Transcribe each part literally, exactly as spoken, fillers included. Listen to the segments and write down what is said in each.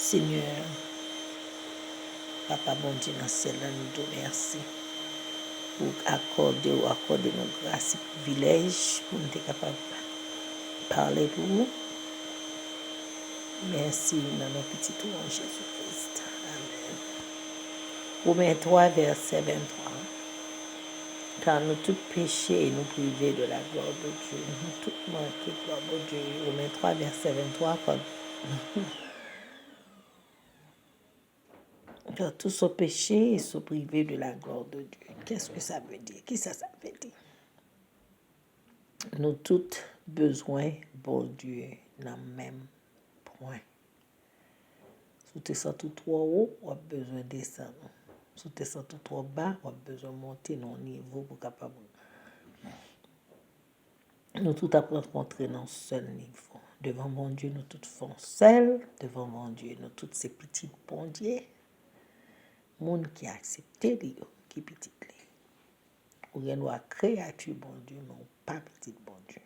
Senyè, Papa Bondye nan syèl la, nou di w mèsi pou akòde w, akòde nou gras e privilèj pou n te kapab pale pou ou. Mèsi nan non pitit ou an Jezi Kris. Amèn. Women twa, vèsè venntwa. Car nous tous péchés et nous privés de la gloire de Dieu. Nou tout manke glwa Bondye. Women twa, vèsè venntwa, kòm Car tous sont péchés et sont privés de la gloire de Dieu. Qu'est-ce que ça veut dire? Kisa sa vle di? Nou tout bezwen Bondye nan menm pwen. Si w te santi w twò wo, w ap bezwen desann. Si w te santi w twò ba, w ap bezwen monte nan yon nivo pou w kapab. Nou tout ap rankontre nan yon sèl nivo. Devan Bondye, nou tout fè yon sèl. Devan Bondye, nou tout se pitit Bondye. Moun ki aksepte li yo, ki pitit li. Ou gen dwa kreyati Bondye, men ou pa pitit Bondye.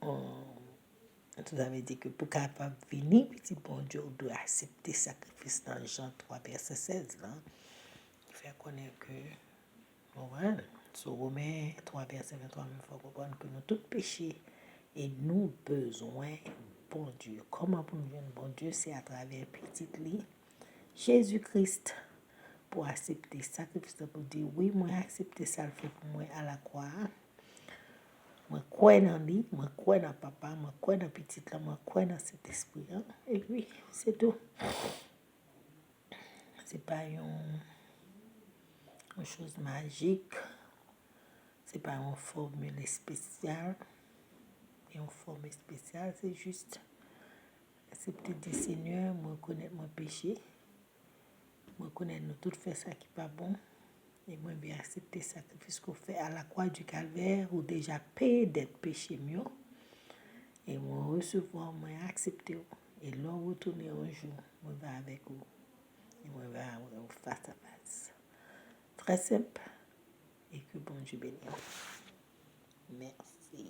Hum, sa vle di ke pou kapab vini pitit Bondye, ou dwe aksepte sakrifis nan Jan twa vèsè sèz lan. Ki fè konnen ke, ou konprann? Sou Women twa vèsè venntwa, men fò w konprann ke nou tout peche e nou bezwen Bondye. Kòman pou nou jwenn Bondye? Se atravè pitit li, Jezi Kris, pou aksepte sakrifis la, pou di, wi, mwen aksepte sa l fè pou mwen alakwa a. Mwen kwè nan li, mwen kwè nan Papa, mwen kwè nan Pitit la, mwen kwè nan Sentespri an. Epi, se tou. Se pa yon, yon choz majik. Se pa yon fòmil espesyal. Yon fòm espesyal, se jis aksepte di, Senyè, mwen rekonèt mwen peche. Mwen rekonèt nou tout fè sa ki pa bon. E mwen vle aksepte sakrifis ke w fè a la kwa di Kalvè. Ou deja peye dèt peche m yo. E mwen resevwa w, mwen aksepte w. E lè w retounen yon jou, mwen va avèk ou. E mwen va wè w fas a fas. Trè senp. E ke Bondye beni w. Mèsi.